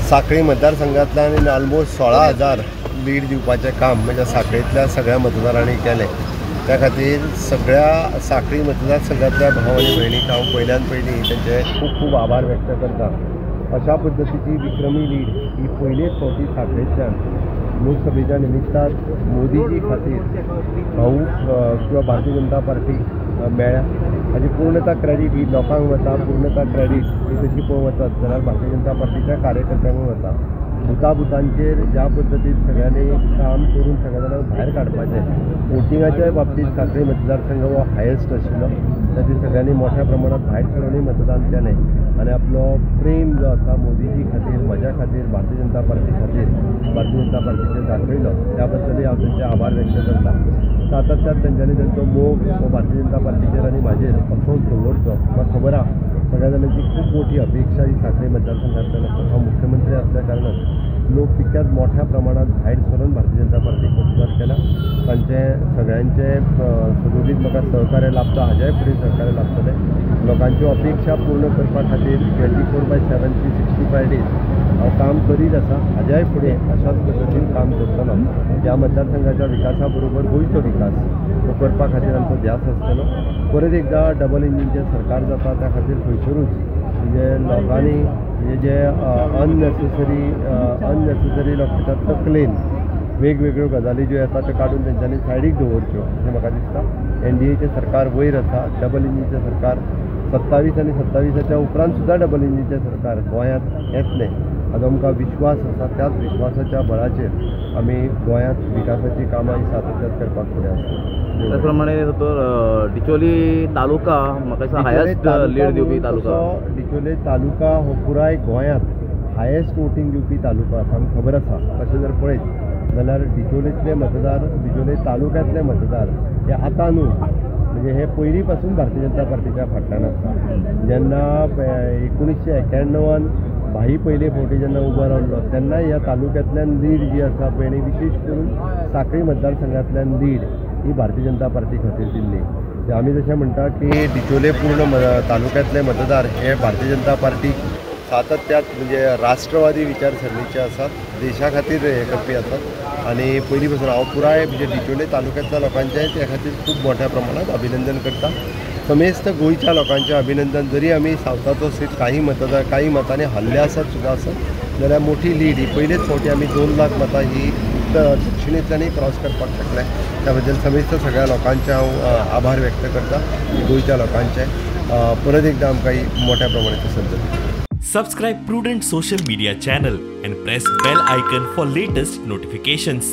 साखळी मतदारसंघातल्यान almost 16,000 lead दिवपाचें काम म्हणजे साखळेंतल्या सगळ्या मतदारांनी केलें. त्या खातीर सगळ्या साखळी मतदारसंघातल्या भाव आनी भयणीक हांव पयल्यान पयलीं तांचे खूब खूब आभार व्यक्त करता. अशा पद्दतीची विक्रमी लीड ही पयलेच फावटी साखळेंतल्यान लोकसभेच्या निमित्तान मोदीजी खातीर भाऊ किंवा भारतीय जनता पार्टी मेळ्ळ्या. हाजी पूर्णता क्रेडीट ही लोकांक वता, पूर्णता क्रेडीट ही तशी पळोवंक वचत जाल्यार भारतीय जनता पार्टीच्या कार्यकर्त्यांक वता. भुताभुतांचेर ज्या पद्दतीन सगळ्यांनी काम करून सगळ्या जाणांक भायर काडपाचें, वोटिंगाच्या बाबतींत साखळी मतदारसंघ हो हायेस्ट आशिल्लो, ताचेर सगळ्यांनी मोठ्या प्रमाणात भायर सरूनय मतदान केलें आनी आपलो प्रेम जो आसा मोदीजी खातीर, म्हज्या खातीर, भारतीय जनता पार्टी खातीर भारतीय जनता पार्टीचेर दाखयलो. त्या बद्दलय हांव तांचे आभार व्यक्त करता. सातत्यान तेंच्यांनी तांचो मोग हो भारतीय जनता पार्टीचेर आनी म्हाजेर असोच दवरचो. म्हाका खबर आहा सगळ्या जाणांची खूब मोठी अपेक्षा ही साखळी मतदारसंघांतल्यान आसा. हांव मुख्यमंत्री आसल्या कारणान लोक तितक्याच मोठ्या प्रमाणात भायर सरून भारतीय जनता पार्टीक मतदान केला. तांचे सगळ्यांचे सदोदीत म्हाका सहकार्य लाभता, हाज्याय फुडें सहकार्य लाभतलें. लोकांच्यो अपेक्षा पूर्ण करपा खातीर 24/7 365 डेज हांव काम करीत आसा. हाज्याय फुडें अशाच पद्दतीन काम करतलो. ह्या मतदारसंघाच्या विकासा बरोबर गोंयचो विकास हो करपा खातीर आमचो ध्यास आसतलो. परत एकदां डबल इंजिनचें सरकार जाता त्या खातीर खंयसरूच म्हणजे लोकांनी म्हणजे जे अननेसेसरी लोकांच्या तकलेन वेगवेगळ्यो गजाली ज्यो येता त्यो काडून तेंच्यांनी सायडीक दवरच्यो अशें म्हाका दिसता. एनडीएचें सरकार वयर आसा, डबल इंजिनचें सरकार 27 आनी 27 उपरांत सुद्दां डबल इंजिनचें सरकार गोंयांत येतलें हाजो आमकां विश्वास आसा. त्याच विश्वासाच्या बळाचेर आमी गोंयांत विकासाची कामां ही सातत्यान करपाक फुडें आसा. त्याच प्रमाणे डिचोली तालुका म्हाका दिसता हायेस्ट लीड दिवपी तालुका. डिचोली तालुका हो पुराय गोंयांत हायेस्ट वोटींग दिवपी तालुका आसा, आमकां खबर आसा. तशें जर पळयत जाल्यार डिचोलेंतले मतदार, डिचोले तालुक्यांतले मतदार हे आतां न्हू, म्हणजे हे पयलीं पासून भारतीय जनता पार्टीच्या फाटल्यान आसता. जेन्ना 1991 भाई पयले फावटी जेन्ना उबो रावलो तेन्ना ह्या तालुक्यांतल्यान लीड जी आसा पळय, आनी विशेश करून साखळी मतदारसंघांतल्यान लीड ही भारतीय जनता पार्टी खातीर दिल्ली. आमी जशें म्हणटा की डिचोले पूर्ण तालुक्यांतले मतदार हे भारतीय जनता पार्टीक सातत्यात म्हणजे राष्ट्रवादी विचारसरणीचे आसात, देशा खातीर हे करपी आसात आनी पयलीं पासून हांव पुराय म्हणजे डिचोले तालुक्यांतल्या लोकांचें त्या खातीर खूब मोठ्या प्रमाणात अभिनंदन करता. समेस्त गोंयच्या लोकांचें अभिनंदन. जरी आमी सावथाचो सीट काही मतदार काही मतांनी हल्ले आसत सुद्दां आसत जाल्यार मोठी लीड ही पयलेच फावटी आमी 2 लाख मतां ही दक्षिणेंतल्यानूय क्रॉस करपाक शकले. त्या बद्दल समेस्त सगळ्या लोकांचे हांव आभार व्यक्त करता, गोंयच्या लोकांचे. परत एकदां आमकां ही मोठ्या प्रमाणात संद दिली. Subscribe Prudent social media channel and press bell icon for latest notifications.